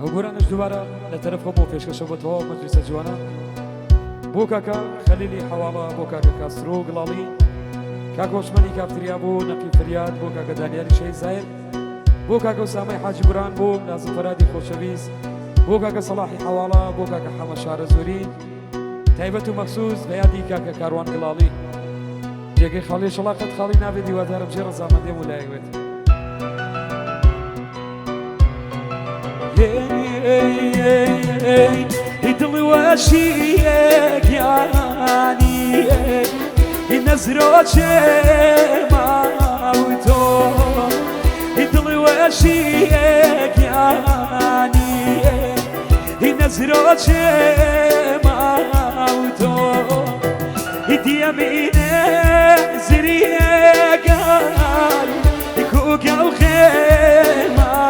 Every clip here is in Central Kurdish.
ئەو گۆرانەش دووبارە لە تەرەف خۆمەوە پێشکەشە بۆ تەواو مەجلیسە جوانە بۆ کاکە خەلیلی حەواڵە بۆ کاکە کاسترۆ گڵاڵی کاکە عوسمانی کافتریا بۆ نەقی فریاد بۆ کاکە دانیاری شەهید زاهر بۆ کاکە ئوسامەی حاجی بران بۆ نازم فەرادی خۆشەویست بۆ کاکە سەڵاحی حەواڵە بۆ کاکە حەمە شارەزووری تایبەت و مەخسوس بە یادی کاکە کاروان گڵاڵی جێگەی خاڵی شڵا قەت خاڵی نابێت هیوادارم جێ ڕەزامەندیم و لایەک بێت. دڵ وەشیە گیانی نەزرۆچێ ماوتۆ دڵ وەشیە گیانی نەزرۆچێ ماوتۆ دیەمینێ زریەگای کوگە و خێماوتۆ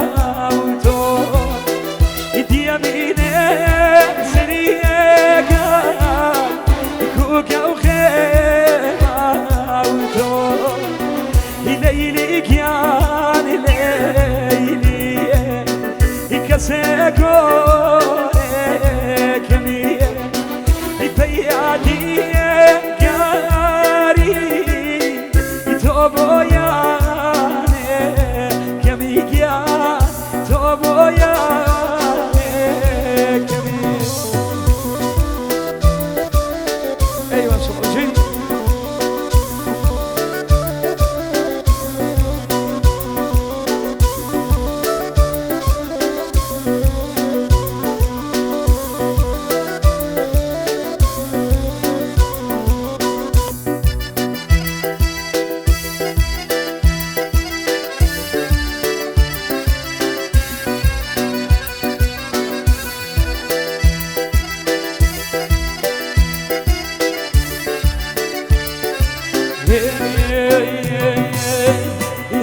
دیەمینێ زریەگای کوگە و خێماوتۆ لەیلی گیان لەیلی کەسێک گۆرێکمیە پەیادیە گاری تۆ بۆیانێ کەمی گیان تۆ بۆیانێ کەمی ئەیوە شڵەژی.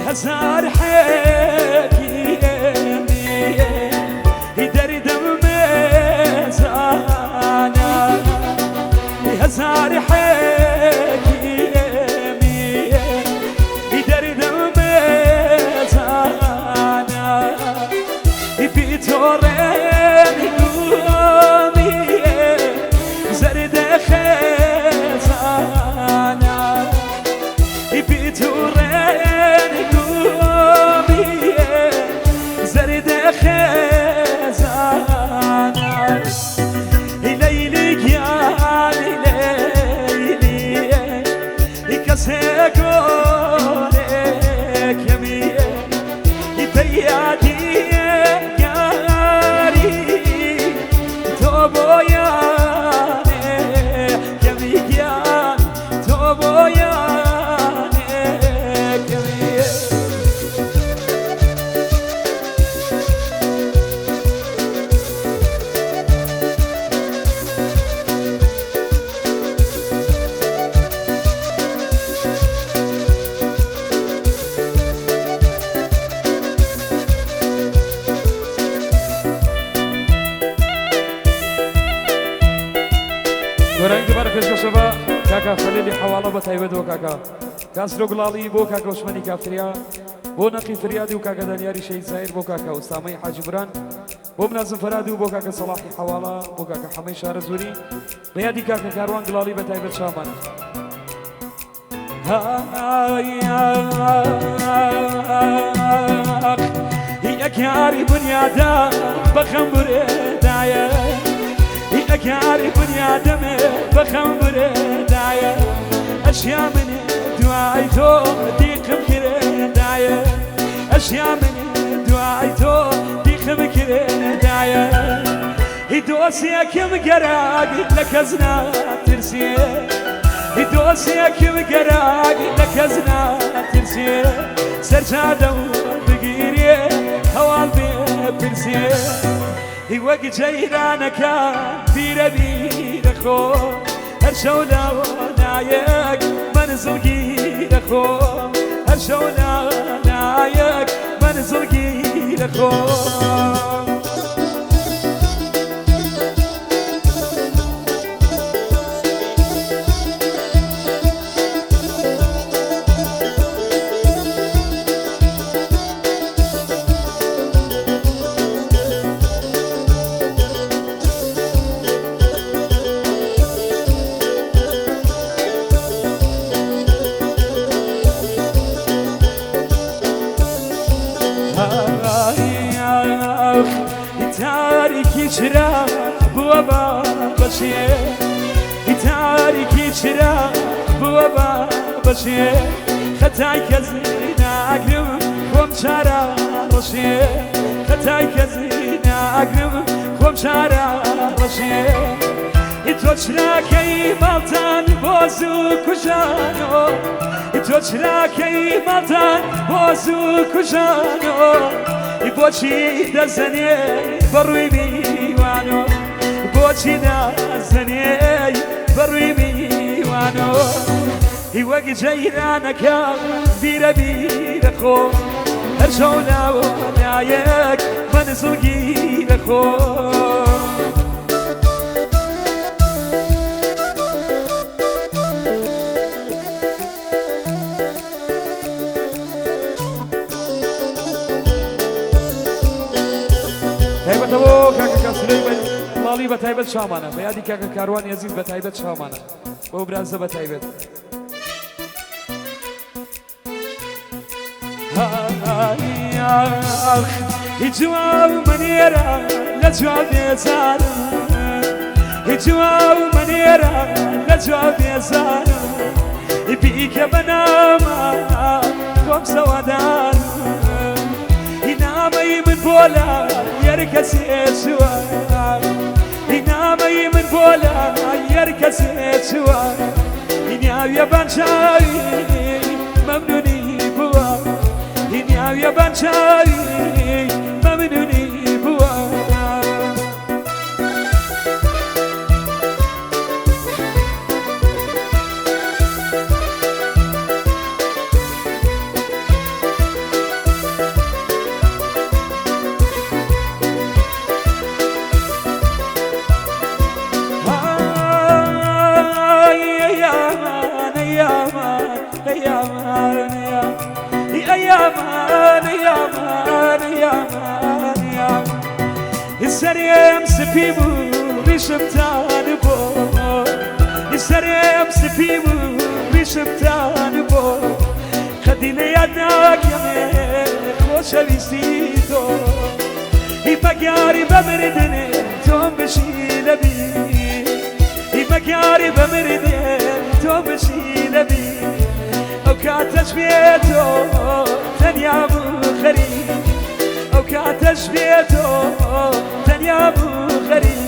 هەزار حەکی دەردم مێزانە هەزار حەکی دەردم مێزانە پیتۆڕێن گومیە زەردە خێزانە پیتۆڕێن گومیە زەردە خێزانە لەیلی گیان لەیلی کەسێک گۆرێکمیە پەیادیە گاری تۆ بۆیانێ کەمی گیان تۆ بۆیانێ کەمیە. گۆرانی دووبارە پێشکەشە بە کاکە خەلیلی حەواڵە بە تایبەت بۆ کاکە کاسرۆ گوڵاڵی بۆ کاکە عوسمانی کافتریا بۆ نەقی فریادی و کاکە دانیاری شەهید زاهیر بۆ کاکە ئوسامەی حاجی بران بۆ منازم فەرادی و بۆ کاکە سەڵاحی حەواڵە بۆ کاکە حەمەی شارەزووری بە یادی کاکە کاروان گڵاڵی بە تایبەت شامان. یەکیاری بنیادە بەخەم برێدایە یەکیاری بنیادەمێ بەخەم برێدایە ئەشیا منێ دوای تۆ دیقم کرێدایە ئەشیا منێ دوای تۆ دیقم کرێدایە دۆسیەکم گەراگ لە کەس ناترسێ دۆسیەکم گەراگ لە کەس ناترسێ سەرجادە و بگیرێ هەواڵ بێ پرسێ وەک جەیرانەکە بیرە بیرە خۆ هەر شەو لاوە نایەک مەنزڵگی دەخۆ هەر شەو نایەک مەنزڵگی دەخۆ. چرا بووە بە بەچێ، تاریکی چرا بووە بە بەچێ، خەتای کەس ناگرم خۆم چارە ڕەشێ، خەتای کەس ناگرم خۆم چارە ڕەشێ. تۆ چراکەی ماڵتان بۆ زوو کوژانۆ، تۆ چراکەی ماڵتان بۆ زوو کوژانۆ، بۆچی دەزەنێ بەڕووی میوانۆ، بۆچی دەزەنێ بەڕووی میوانۆ. وەک جەیرانەکە بیرە بیرە خۆ، هەر شەو لاوە لایەک مەنزڵگیرە خۆ. تایبەتەوە کاکە کاسرەی ماڵی بە تایبەت شامانە، بە یادی کاکە کاروانی عەزیز بە تایبەت شامانە، بەو برازە بە تایبەت. جواب منێرە لە جواب بێزارم، جواب منێرە لە جواب بێزارم، بیکە بە نامە خۆم سەوادارم، نامەی من بۆ لە یەر کەسێ چووە، نامەی من بۆ لە یەر کەسێ چووە، ناویە بانچاوی مەمنونی بووە، ناویە بانچاوی مەمنونی بووە. سەرێم سپی بوو ڕیشمتان بۆ، سەرێم سپی بوو ڕیشمتان بۆ، خەدی لە یاد ناکەمێ خۆشەویستی تۆ، بەگیاری بەمردنێ تۆم بشی لەبی، بەگیاری بەمردنێ تۆم بشی لەبی، ئەو کاتەش بێتۆ تەنیا بوو خەریک، ئەو کاتەش بێتۆ تەنیا بوو خەریک.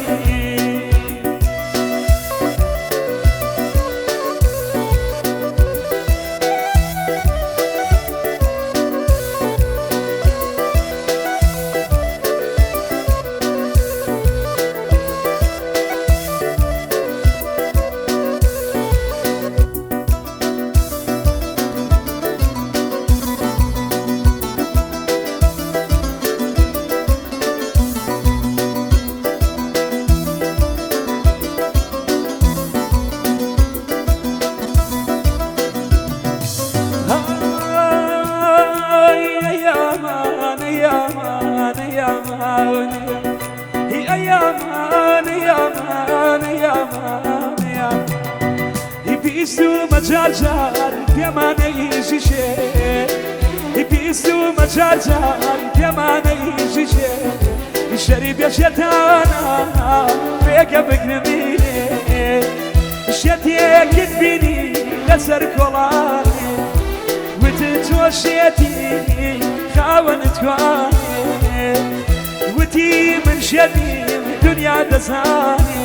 جار پێمانەی ژیشێ، بیست و جار جار پێمانەی ژیشێ، شەری بێشێتانە پێکە بگرمینێ، شێتێکت بینی لەسەر کۆڵانێ، وتت تۆ شێتی خاوەنت کوانێ، وتی من شێتیم دنیا دەزانێ،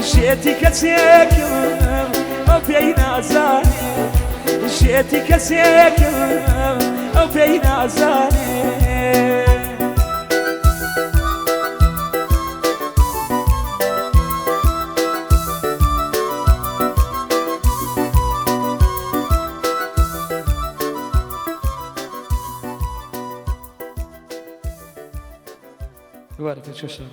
شێتی کەسێکم ئەو پێی نازانێ، شێتی کەسێکم ئەو پێی نازانێ. دووبارە پێشکەشە.